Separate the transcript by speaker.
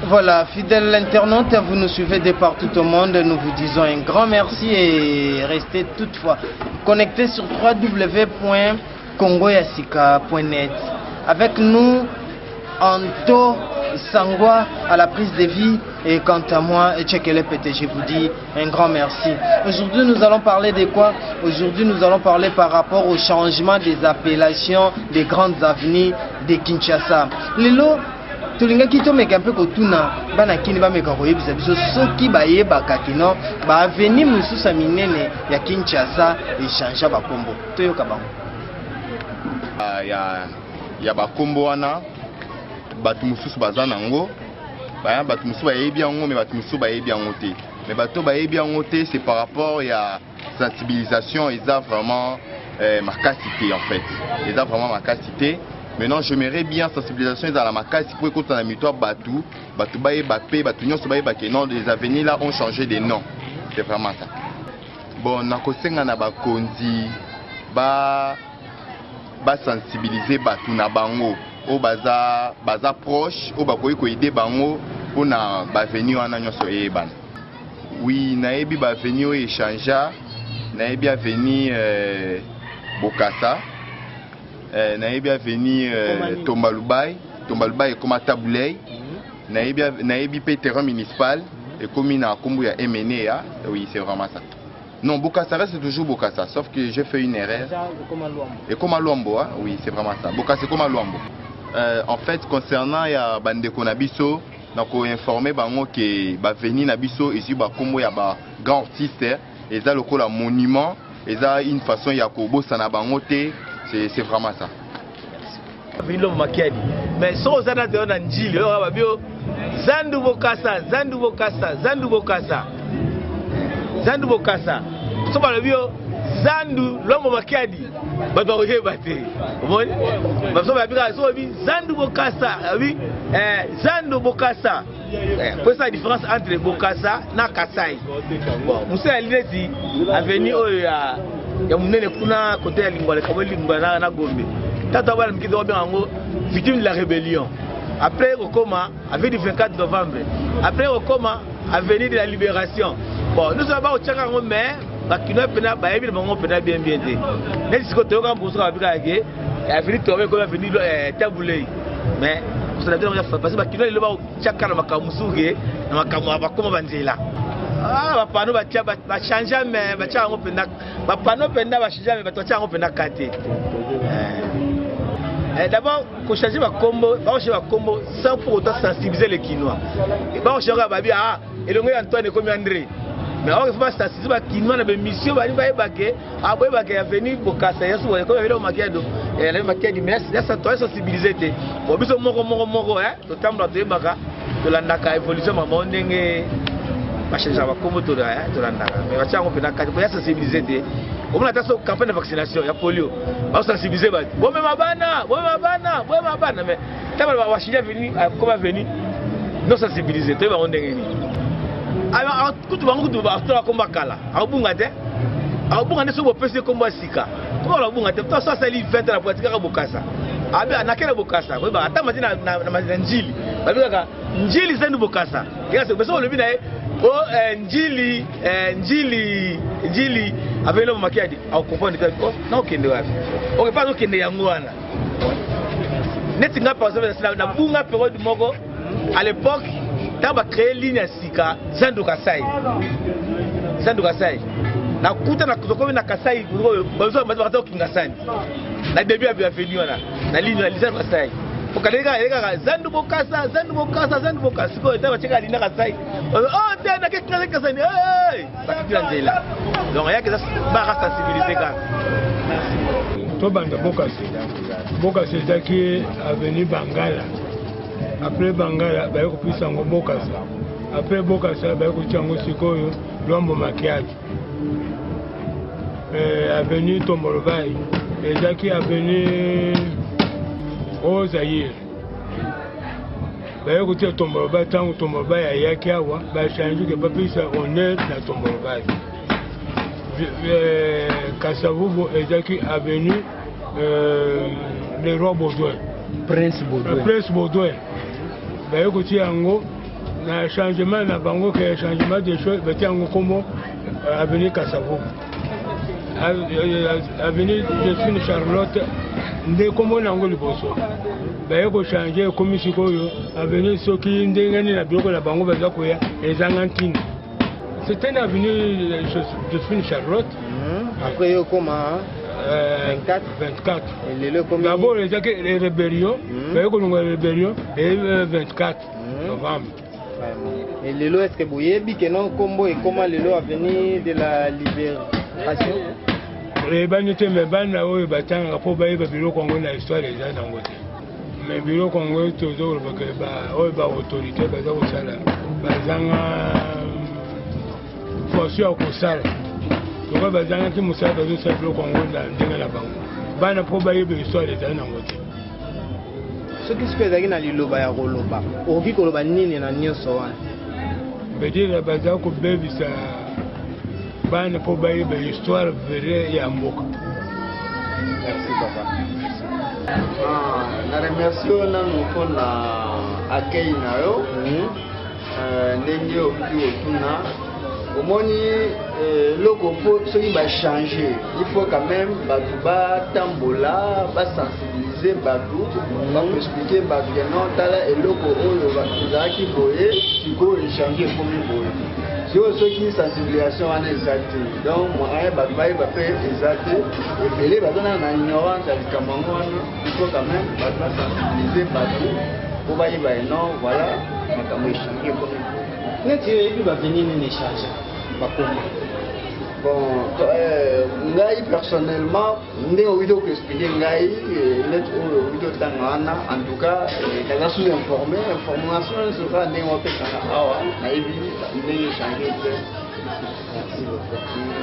Speaker 1: Voilà, fidèles internautes, vous nous suivez de partout au monde. Nous vous disons un grand merci et restez toutefois connectés sur www.congoyasika.net. Avec nous, Anto Sangwa à la prise de vie et quant à moi, Tchekele Pété, je vous dis un grand merci. Aujourd'hui, nous allons parler de quoi Aujourd'hui, nous allons parler par rapport au changement des appellations des grandes avenues de Kinshasa. Lelo, tolingaki tomeka mpe kotuna bana kini bameka koyebisa biso soki bayebaka kino baaveni mosusu ya minene ya Kinshasa echangea bakombo. Toyoka bango.
Speaker 2: Ah, ya, ya bakombo wana bato mosusu baza nango baya bato mosusu bayebi yango me bato mosusu bayebi yango te me bato bayebi yango te c'est par rapport ya sensibilisation eza vraiment eh, makasi te en fait eza vraiment makasi te maintenant j'aimerais bien sensibilisation ezala makasi mpo ekota na mito ya bato bato bayeba mpe bato nyonso bayeba ke non les avenirs là ont changé de nom c'est vraiment ça bon nakosenga na bakonzi ba basensibilize bato na bango oyo baza baza proche oyo bakoki koide bango mpona baveni wana nyonso eyebana oui nayebi baveni oyo echangea nayebi aveni euh, bokasa euh, nayebi aveni euh, tombalubai tombalubai ekoma tabulei mhm. nayebi nayebi mpe terrain municipal ekomi na nkombo ya emenea oui c'est vraiment ça Non, Bokassa reste toujours Bokassa, sauf que j'ai fait une erreur. Et comme à Luambo, hein? oui, c'est vraiment ça. Bokassa comme à Luambo. Euh, en fait, concernant ya bandeko na biso, nako informer bango que ba veni na biso ezui ba kombo ya ba grand artiste, eza lokola monument, eza une façon ya kobosana bango te, c'est vraiment ça.
Speaker 3: Vilo Makiadi. Mais soki oza na na Njili, oyo babi yo Zandu Bokasa, Zandu Bokasa, Zandu Bokasa. Zandu Bokasa. Soki balobi yo Zandu Lombo Makiadi, bato bakoyeba te. Omoni? Baso babi kaka soki olobi Zandu Bokasa, abi eh, Zandu Bokasa. Eh, po esala différence entre Bokasa na Kasai. Bon, mosusu ya neti avenue oyo ya ya monene kuna kote ya Lingwala, ekaboli Lingwala na, na Gombe. Tata bana mike tokobenga yango victime de la rébellion. Après kokoma avenue du 24 novembre. Après kokoma avenue de la libération. Bon, nous sommes bakotiaka yango mais bakinois mpena bayebi na bango mpena bien bien te. Neti sikoyo toyoka mposo babikaka ke avenue Tobe ekomi avenue eh, Tabulei. Mais kosala te parce que bakinois lelo bakotiaka na makambo mosusu ke na makambo ya bakoma banzela. Ah, bapano batia bachange mais batia yango mpenza bapano mpenza bachange mais bato batia yango mpenza ka te. Eh, d'abord kochange bakombo bakochange bakombo sans pour autant sensibiliser les kinois bakochange kaka babi ah elongo ya Antoine ekomi André mais awa faut basensibiliser bakinois na bemission bali bayeba ke ah boyeba ke avenue Bokassa ya suka ekomi avenue Makiado eh, na Makiadi mais ya toya sensibiliser te bon biso moko moko moko eh totambola toyebaka tolandaka évolution mama ndenge bachangeaka bakombo tolandaka mais batia yango mpenza kati koya sensibiliser te omona ata so campagne de vaccination ya polio baosensibiliser bato bomema bana bomema bana bomema bana mais ntango balobaka bachange aveni akoma aveni non sensibiliser toyeba yango ndenge nini kutu bango kutu batola kombo ya kala akobunga te akobunga nde soki bopesi ye kombo ya sika kombo akobunga te to so asali 20 ans na po atikaka bokasa abe anakele bokasa koyeba ata mati na, na, na, na njili babi kaka njili sendu bokasa soki olobi na ye o eh, njili eh, njili njili aveli lobo makiadi akokomprendre te oh, naokende wapi oke mpe azokende yango wana neti nga par exemple nabunga periode moko à l'époque ntango bacree ligne ya sika zando kasai zando kasai nakuta tokomi na kasai bakata kokingasani na début ya avenue wana na ligne ya zando kasai okandeli kaka zandu bokasa zandu bokasa zandu bokasa sikoyo ntango batiaka ligne kasai oh te nake kasani bakiti na nzela donc ayaki eza baka sensibilise kaka
Speaker 4: tobanda bokasi bokasi ezalaki avenue bangala après bangala baye kopesa yango bokasa après bokasa baye kotia yango sikoyo lwambo makiadi eh, avenue tombolobai ezalaki avenue o zaire baye kotia tombolobai ntango tombolobai ayaki awa bachange ke bapesa honneur na tombolobai eh, kasavubu ezalaki avenue euh, le roi baudouin
Speaker 1: prince baudouin
Speaker 4: prince baudouin baye kotia yango. Na changement na bango ke changement de choses, batia yango nkombo avenue Kasavubu, avenue Josephine Charlotte nde nkombo na yango liboso. Baye kochange, ekomi sikoyo avenue soki ndenge nini na biloko na bango baza koya ezanga ntina. C'était une avenue Josephine Charlotte.
Speaker 1: Après yo koma 24.
Speaker 4: 24.
Speaker 1: Lelo ekomi
Speaker 4: D'abord ezaki rébellion, baye kolongola rébellion e 24 novembre.
Speaker 1: Vraiment. Et lelo, est ce que boyebi ke non, nkombo ekoma lelo avenue de la Libération?
Speaker 4: Eyebani te, me bana oyo batangaka mpo bayeba biloko yango na histoire eza nango te. Me biloko yango toza kolobaka oyo baautorité baza kosala, bazanga fonction ya kosala lokola bazangaki mosala, bazosala biloko yango na ndenge na bango. Bana mpo bayeba histoire ezali nango te.
Speaker 1: Soki sikoyo ezalaki na liloba ya koloba, okoki koloba nini na nyonso wana?
Speaker 4: Bedira baza kobebisa bana mpo bayeba histoire vraie ya mboka.
Speaker 1: Merci, papa.
Speaker 5: Ah, na remercie yo nanu mpona accueil na yo. Ndenge okoki kotuna, omoni eloko mpo soki bachange, il faut quand même bato batambola, basensibilize bato, bakoexplike bato ke non, tala eloko oyo ezalaki boye, sikoyo echange, ekomi boye. Sikoyo soki sensibilisation wana eza te, donc moyen bato bayeba mpe eza te. Ebele baza nana na ignorance ya likambo yango wana. Il faut quand même bato basensibilize bato mpo bayeba e non, voilà, makambo echange, ekomi boye.
Speaker 1: Neti yo oyebi baavenue nini echange bakoma?
Speaker 5: Bon, ngai personnellement, ndenge okoki koexplike ngai neti oyo okoki totanga wana, en tout cas naza sous informé. Information nyonso kaka ndenge wapesaka awa, nayebi ndenge echange te.
Speaker 1: Merci beaucoup.